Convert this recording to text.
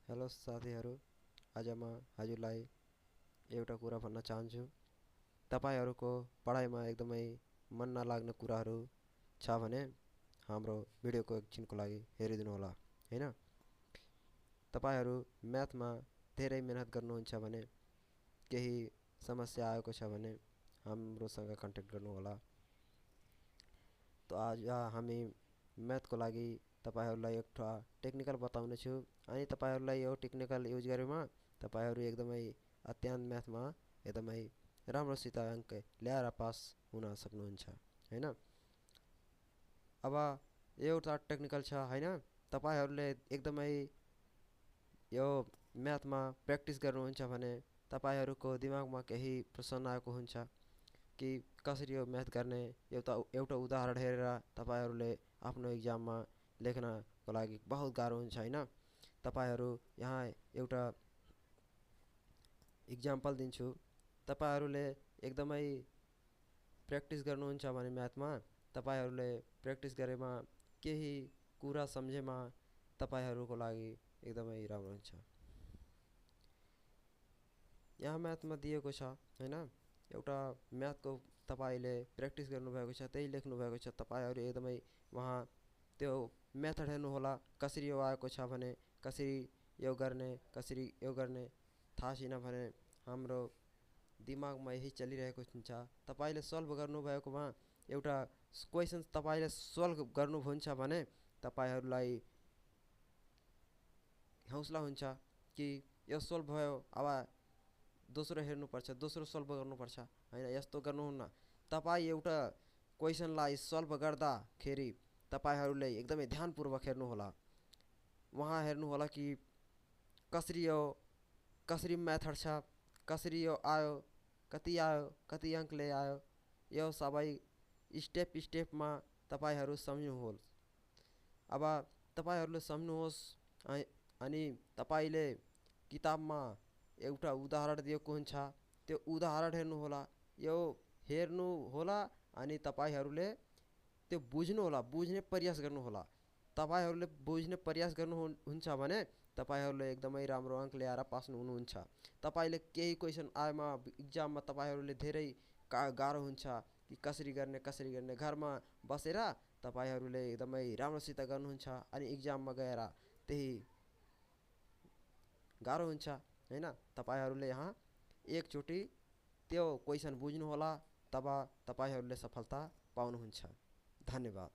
Hello साथीहरू, आज म हजुरलाई एउटा कुरा भन्न चाहन्छु। तपाईहरूको पढाइमा एकदमै मन नलाग्ने कुराहरू छ भने हाम्रो भिडियोको एकछिनको लागि हेरिदिनु होला, हैन? तपाईहरू म्याथमा धेरै मेहनत गर्नुहुन्छ भने केही समस्या आएको छ भने हाम्रोसँग कन्ट्याक्ट गर्नु होला। आज हामी म्याथको लागि तपाईहरूलाई एउटा टेक्निकल बताउने छु अनि तपाईहरूलाई यो टेक्निकल युज गरेमा तपाईहरू एकदमै अत्यन्त म्याथमा एकदमै राम्रोसित अङ्क ल्याएर पास हुन सक्नुहुन्छ, हैन? अब एउटा टेक्निकल छ, हैन? तपाईहरूले एकदमै यो म्याथमा प्र्याक्टिस गर्नुहुन्छ भने तपाईहरूको दिमागमा केही प्रश्न आएको हुन्छ कि कसरी यो म्याथ गर्ने एउटा उदाहरण हेरेर तपाईहरूले आफ्नो इक्जाममा लेख्नको लागि बहुत गाह्रो हुन्छ, हैन? तपाईहरू यहाँ एउटा इक्जाम्पल दिन्छु। तपाईहरूले एकदमै प्र्याक्टिस गर्नुहुन्छ भने म्याथमा तपाईहरूले प्र्याक्टिस गरेमा केही कुरा सम्झेमा तपाईहरूको लागि एकदमै राम्रो हुन्छ। यहाँ म्याथमा दिएको छ, हैन? एउटा म्याथको तपाईले प्र्याक्टिस गर्नुभएको छ, त्यही लेख्नु भएको छ। तपाईहरू एकदमै वहाँ त्यो मेथड हेर्नु होला, कसरी यो आएको छ भने कसरी यो गर्ने थाहा छैन भने हाम्रो दिमागमा यही चलिरहेको हुन्छ। तपाईले सल्भ गर्नुभएकोमा एउटा क्वेशन तपाईले सल्भ गर्नुहुन्छ भने तपाईहरूलाई हौसला हुन्छ कि यो सल्भ भयो, अब दोस्रो हेर्नुपर्छ, दोस्रो सल्भ गर्नुपर्छ, हैन? यस्तो गर्नुहुन्न। तपाईँ एउटा क्वेशनलाई सल्भ गर्दाखेरि तपाईहरूले एकदमै ध्यानपूर्वक हेर्नु होला। वहाँ हेर्नु होला कि कसरी मेथड छ, कसरी यो आयो, कति अङ्कले आयो, यो सबै स्टेप स्टेपमा तपाईहरू सम्झ्नुहोस्। अब तपाईहरूले सम्झ्नुहोस् अनि तपाईले किताबमा एउटा उदाहरण दिएको हुन्छ, त्यो उदाहरण हेर्नु होला। यो हेर्नु होला अनि तपाईहरूले त्यो बुझ्नु होला, बुझ्ने प्रयास गर्नु होला। तपाईहरूले बुझ्ने प्रयास गर्नुहुन्छ भने तपाईहरूले एकदमै राम्रो अङ्क ल्याएर पास हुनुहुन्छ। तपाईले केही क्वेशन आएमा इक्जाममा तपाईहरूले धेरै गाह्रो हुन्छ कि कसरी गर्ने घरमा बसेर तपाईहरूले एकदमै राम्रोसित गर्नुहुन्छ अनि इक्जाममा गएर त्यही गाह्रो हुन्छ, हैन? तपाईहरूले यहाँ एकचोटि त्यो क्वेशन बुझ्नु होला, तब तपाईहरूले सफलता पाउनुहुन्छ। धन्यवाद।